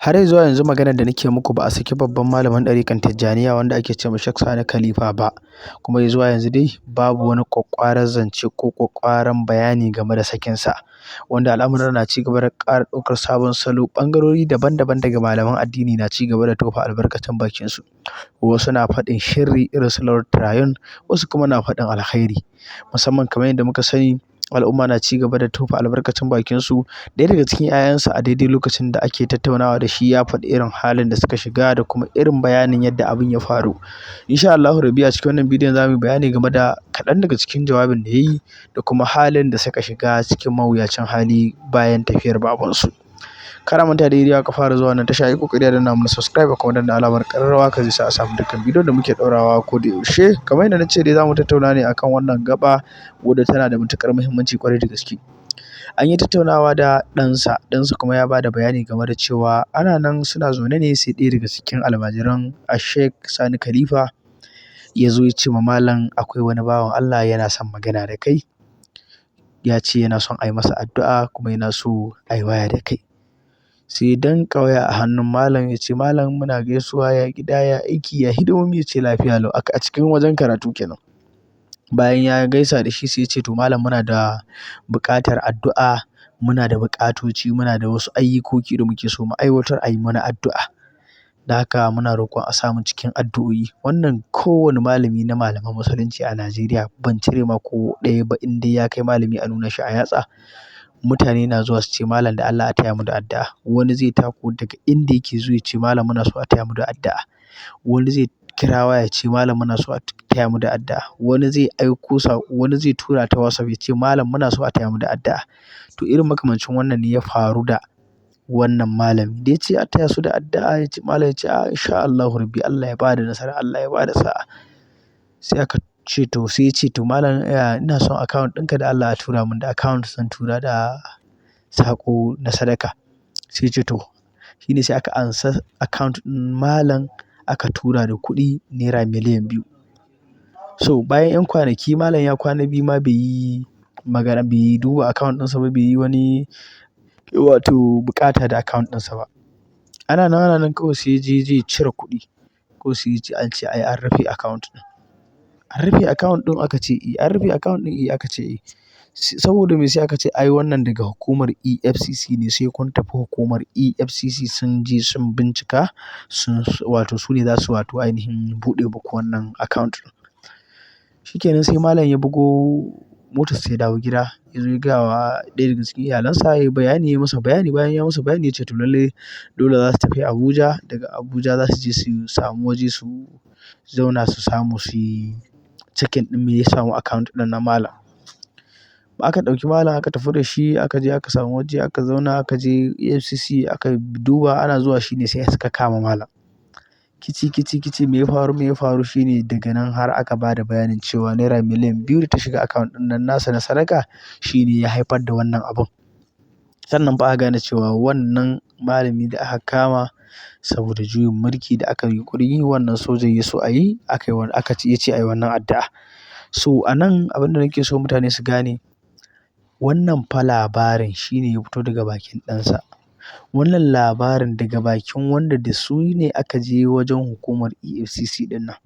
Har zuwa yanzu maganar da nake muku, ba a saki babban malamin ɗariƙar Tijjaniya wanda ake ce ma Sheikh Sani Khalifa ba. Kuma zuwa yanzu dai babu wani ƙwaƙƙwaran zance ko ƙwaƙƙwaran bayani game da sakinsa. Wanda al'amuran na ci gaba da ƙara ɗaukar sabon salo, ɓangarori daban-daban daga malaman addini na ci gaba da tofa albarkacin bakinsu. Wasu na faɗin sharri irin su Lord Trayun, wasu kuma na faɗin alkhairi. Musamman kamar yadda muka sani, al'umma na ci gaba da tofa albarkacin bakinsu. Ɗaya daga cikin 'ya'yansa, a daidai lokacin da ake tattaunawa da shi, ya faɗi irin halin da suka shiga da kuma irin bayanin yadda abin ya faru. Insha Allahu Rabbi, a cikin wannan bidiyon za mu yi bayani game da kaɗan daga cikin jawabin da ya yi da kuma halin da suka shiga cikin mawuyacin hali bayan tafiyar babansu. Kar a manta da idan aka fara zuwa wannan tasha, yi kokari a danna mana subscribe kuma danna alamar ƙararrawa, ka zai sa a samu dukkan bidiyon da muke ɗaurawa ko da yaushe. Kamar yadda na ce dai, za mu tattauna ne akan wannan gaba wadda tana da matuƙar muhimmanci ƙwarai da gaske. An yi tattaunawa da ɗansa, ɗansa kuma ya ba da bayani game da cewa ana nan suna zaune ne, sai ɗaya daga cikin almajiran Sheikh Sani Khalifa ya zo ya ce ma malam akwai wani bawan Allah yana son magana da kai. Ya ce yana son a yi masa addu'a kuma yana so a yi waya da kai. Sai ya danƙa waya a hannun malam, ya ce, "Malam, muna gaisuwa, ya gida, ya aiki, ya hidimomi?" Ya ce lafiya lau, a cikin wajen karatu kenan. Bayan ya gaisa da shi, sai ya ce, "To malam, muna da buƙatar addu'a, muna da buƙatoci, muna da wasu ayyukoki da muke so mu aiwatar, a yi mana addu'a. Da haka muna roƙon a samu cikin addu'o'i." Wannan kowane malami na malaman musulunci a Najeriya, ban cire ma ko ɗaya ba, in dai ya kai malami a nuna shi a yatsa, mutane na zuwa su ce, "Malam, da Allah a taya mu da addu'a." Wani zai tako daga inda yake zuwa ya ce, "Malam, muna so a taya mu da addu'a." Wani zai kira waya ya ce, "Malam, muna so a taya mu da addu'a." Wani zai aiko saƙo, wani zai tura ta WhatsApp ya ce, "Malam, muna so a taya mu da addu'a." To irin makamancin wannan ne ya faru da wannan malami. Da ya ce a taya su da addu'a, ya ce malam ya ce, "A insha Allahu Rabbi, Allah ya ba da nasara, Allah ya ba da sa'a." Sai aka ce to, sai ya ce, "To malam, ina son account ɗinka da Allah, a tura mun da account, zan tura da saƙo na sadaka." Sai ya ce to, shine sai aka ansa account ɗin malam, aka tura da kuɗi naira 2 miliyan. So bayan 'yan kwanaki, malam ya kwana biyu ma bai yi magana, bai duba account ɗinsa ba, bai yi wani wato buƙata da account ɗinsa ba. Ana nan ana nan, kawai sai ya je zai cire kuɗi. Ko sai ya ji an ce ai an rufe account ɗin. "An rufe account ɗin?" aka ce "E." "An rufe account ɗin?" "E," aka ce "E." Saboda me? Sai aka ce ai wannan daga hukumar EFCC ne, sai kun tafi hukumar EFCC sun je sun bincika, sun wato su ne za su wato ainihin buɗe muku wannan account ɗin. Shikenan, sai malam ya bugo motar sai ya dawo gida, ya zo ya gaya wa ɗaya daga cikin iyalansa, ya yi bayani, ya masa bayani. Bayan ya masa bayani, ya ce to lallai dole za su tafi Abuja. Daga Abuja za su je su samu waje su zauna, su samu su yi checking ɗin me ya samu account ɗin na malam. Aka ɗauki malam aka tafi da shi, aka je aka samu waje aka zauna, aka je EFCC aka duba. Ana zuwa shine sai suka kama malam. Kici kici kici, me ya faru, me ya faru? Shine daga nan har aka ba da bayanin cewa naira 2 miliyan da ta shiga account ɗin nan nasa na sadaka shine ya haifar da wannan abun. Sannan fa aka gane cewa wannan malami da aka kama saboda juyin mulki da aka yi yunƙurin yi, wannan sojan ya so a yi, aka yi, aka ce ya ce a yi wannan addu'a. So a nan abin da nake so mutane su gane, wannan fa labarin shine ya fito daga bakin ɗansa. Wannan labarin daga bakin wanda da su ne aka je wajen hukumar EFCC ɗin nan.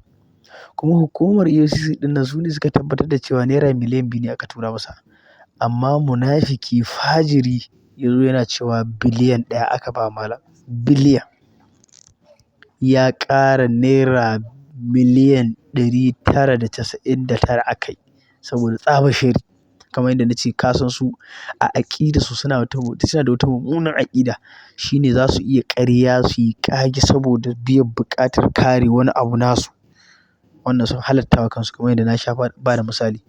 Kuma hukumar EFCC ɗin nan su ne suka tabbatar da cewa naira 2 miliyan ne aka tura masa. Amma munafiki fajiri ya zo yana cewa biliyan 1 aka ba malam. Biliyan. Ya ƙara naira miliyan 999 a kai saboda tsabar sharri. Kamar yadda na ce, ka san su a aƙidarsu suna da wata mummunar aƙida. Shine za su iya ƙarya su yi ƙage saboda biyan buƙatar kare wani abu nasu. Wannan sun halatta wa kansu, kamar yadda na sha ba da misali.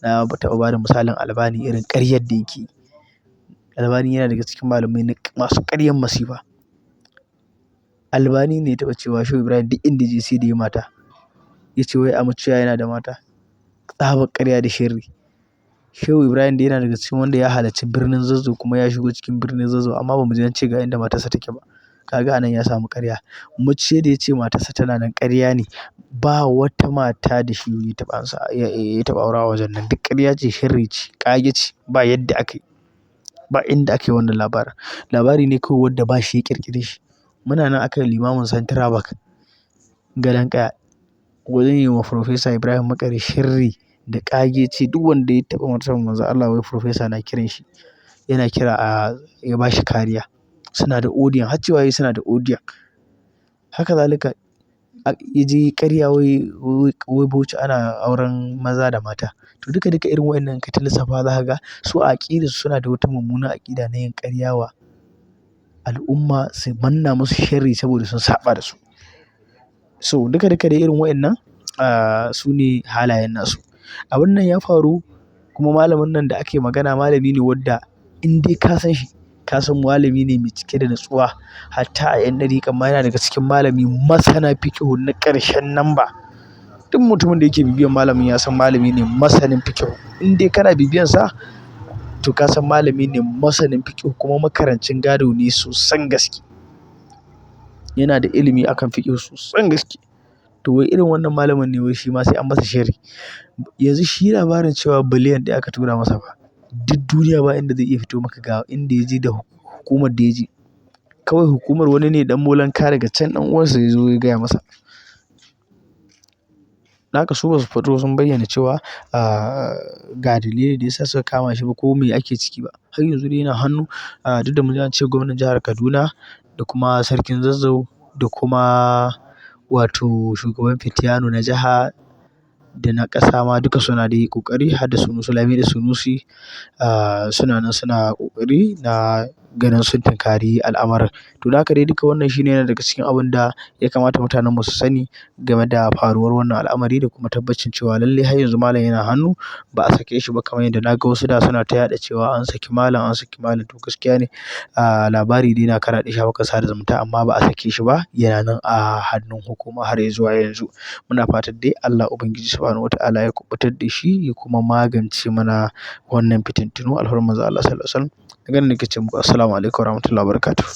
Na taɓa ba da misalin Albani, irin ƙaryar da yake yi. Albani yana daga cikin malamai masu ƙaryan masifa. Albani ne ya taɓa cewa Shehu Ibrahim duk inda ya je sai da yayi mata. Ya ce wai a muciya yana da mata. Tsabar ƙarya da sharri. Shehu Ibrahim dai yana daga cikin wanda ya halarci birnin Zazzau kuma ya shigo cikin birnin Zazzau, amma ba mu ji an ce ga inda matarsa take ba. Kaga anan ya samu ƙarya. Muciya da ya ce matarsa tana nan, ƙarya ne. Ba wata mata da shi ya taɓa ansa, ya taɓa aura a wajen nan. Duk ƙarya ce, sharri ce, ƙage ce, ba yadda aka yi. Ba inda aka yi wannan labarin. Labari ne kawai wanda ba shi ya ƙirƙire shi. Muna nan aka yi limamin Central Bank Gadon Ƙaya wajen yi wa Professor Ibrahim Makari sharri da ƙage ce duk wanda ya taɓa martaban Manzon Allah wai Professor na kiran shi. Yana kira a ya ba shi kariya. Suna da audio, har cewa yayi suna da audio. Haka zalika ya je ƙarya wai, wai Bauchi ana auren maza da mata. To duka duka irin waɗannan ka ta lissafa za ka ga su a aƙidarsu suna da wata mummuna aƙida na yin ƙarya wa al'umma su manna musu sharri saboda sun saɓa da su. So duka duka dai irin waɗannan su ne halayen nasu. Abun nan ya faru kuma malamin nan da ake magana malami ne wadda in dai ka san shi, ka san malami ne mai cike da natsuwa. Hatta a 'yan ɗariƙan ma yana daga cikin malami masana fiqhu na ƙarshen namba. Duk mutumin da yake bibiyan malamin ya san malami ne masanin fiqhu. In dai kana bibiyansa to ka san malami ne masanin fiqhu kuma makarancin gado ne sosan gaske. Yana da ilimi akan fiqhu sosan gaske. To wai irin wannan malamin ne wai shi ma sai an masa sharri. Yanzu shi labarin cewa biliyan ɗaya aka tura masa fa. Duk duniya ba inda zai iya fito maka ga inda ya je da hukumar da ya je. Kawai hukumar wani ne ɗan molanka daga can ɗan uwansa ya zo ya gaya masa. Dan haka su basu fito sun bayyana cewa ga dalilin da ya sa suka kama shi ba ko me ake ciki ba. Har yanzu dai yana hannu. Duk da munji an ce gwamnan jahar Kaduna da kuma sarkin Zazzau da kuma wato shugaban Fitiyano na jiha da na ƙasa ma duka suna dai ƙoƙari har da Sunusi Lamido Sunusi suna nan suna ƙoƙari na ganin sun tinkari al'amarin. To don haka dai duka wannan shine yana daga cikin abun da ya kamata mutanen mu su sani game da faruwar wannan al'amari da kuma tabbacin cewa lalle har yanzu malam yana hannu ba a sake shi ba kamar yadda na ga wasu da suna ta yaɗa cewa an saki malam, an saki malam. To gaskiya ne labari dai na karaɗe shafukan sada zumunta amma ba a sake shi ba. Yana nan a hannun hukuma har ya zuwa yanzu. Muna fatan dai Allah Ubangiji Subhanahu wa ta'ala ya kuɓutar da shi ya kuma magance mana wannan fitintunu. Alfarman Manzon Allah Sallallahu Alaihi Wasallam. Daga nan nake ce muku assalamualaikum warahmatullahi wabarakatuh.